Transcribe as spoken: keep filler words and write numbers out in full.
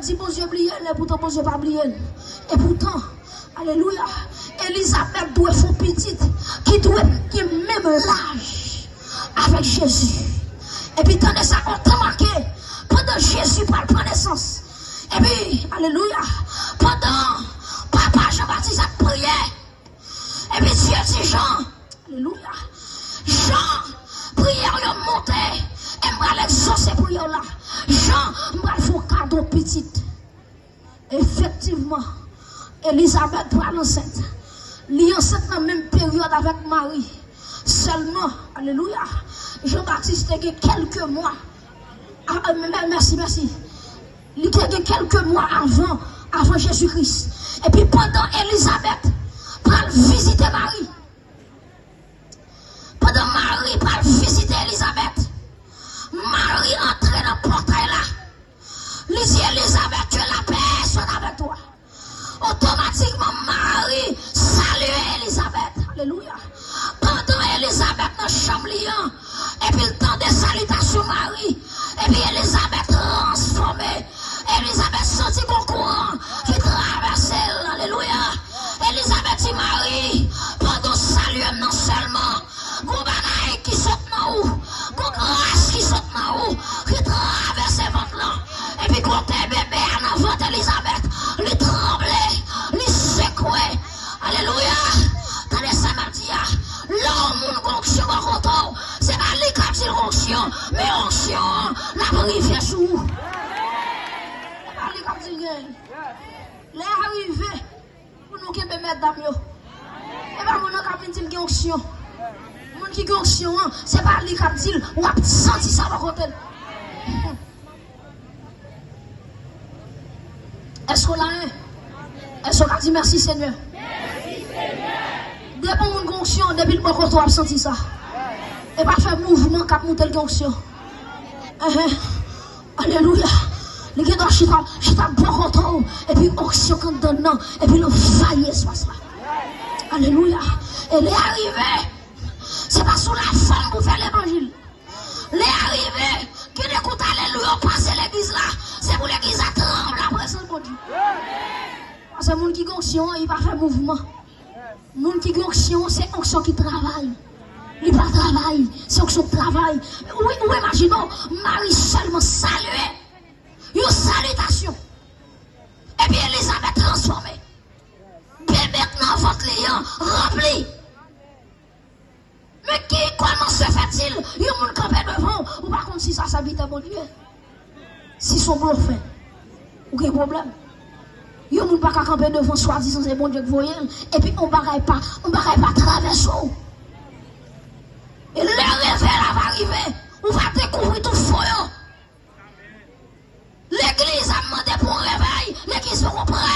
di Bondye bliye l, epoutan Bondye pa bliye l. Epoutan, alelouya, Elizabèt dwe fè yon pitit ki dwe gen menm laj avèk Jezi. Epi tande sa, yon tan make, pandan Jezi pral pran nesans. Epi, alelouya, pandan papa Jan Batis ap priye, epi Dye di Jan, alelouya, Jan, priyè w yo monte, e m pral egzose priyè w la. Jan, m pral fè w kado pitit. Efektivman, Elizabèt pral ansent. Li ansent nan menm peryòd avèk Mari. Sèlman, alelouya, Jan Batis te gen kèlke mwa. A, a, mè-, mèsi, mèsi. Li te gen kèlke mwa avan, avan Jezi Kris. Epi pandan Elizabèt pral vizite Mari, pandan Mari pral vizite Elizabèt, Mari antre nan pòtay la. Li di, Elizabèt, ke lapè sot avèk ou. Otomatikman, Mari salye Elizabèt. Alelouya. Pandan Elizabèt nan chanm li an, epi l tande salitasyon Mari, epi Elizabèt transfòme. Elizabèt santi gon kouran ki travèse l. Alelouya. Elizabèt di, Mari, pandan w salye m nan sèlman, gon bagay ki sot nan ou, gon gras ki sot nan ou, ki travèse vant lan. Epi kote bebe a nan vant Elizabèt, li tranble, li sekwe. Alelouya! Tande sa m ap di a. Lè yon moun gon onksyon bò kote w, se pa li k ap di l gon onksyon, men onksyon an l ap rive sou ou. Se pa li k ap di l gen. Lè a rive pou nou kenbe mètdam yo. E pa moun nan k ap vin di l gen onksyon. Moun ki gen onksyon an, se pa li k ap di l, w ap santi sa bò kote l. Èske w la, en? Èske w ka di, mèsi, Senyè? Depi yon moun gen onksyon, depi l bò kote w, w ap santi sa. E pa fè mouvman k ap montre l gen onksyon. Enhen. Alelouya. Li gen dwa chita, chita bò kote w, epi onksyon k anndan l nan, epi l anvayi espas la. Alelouya. E lè a rive, se pa sou lafòm pou fè levanjil. Lè a rive, gen de kout alelouya w pase legliz la, se pou legliz la tranble an prezans Bondye. Paske moun ki gen onksyon an, li pa fè mouvman. Moun ki gen onksyon, se onksyon ki travay. Li pa travay, se onksyon k travay. Ou, ou imajine w, Mari sèlman salye yon salitasyon. Epi Elizabèt transfòme. Bebe k nan vant li an ranpli. Men ki, kòman se fètil, yon moun kanpe devan w, ou pa konn si sa sèvitè Bondye? Si se yon blofè, ou gen pwoblèm. Yon moun pa ka kanpe devan swadizan se Bondye k voye l, epi yon bagay pa, yon bagay pa travèse w. E lè revèy la va rive, ou va dekouvri tout fo yo. Legliz ap mande pou yon revèy, legliz poko prè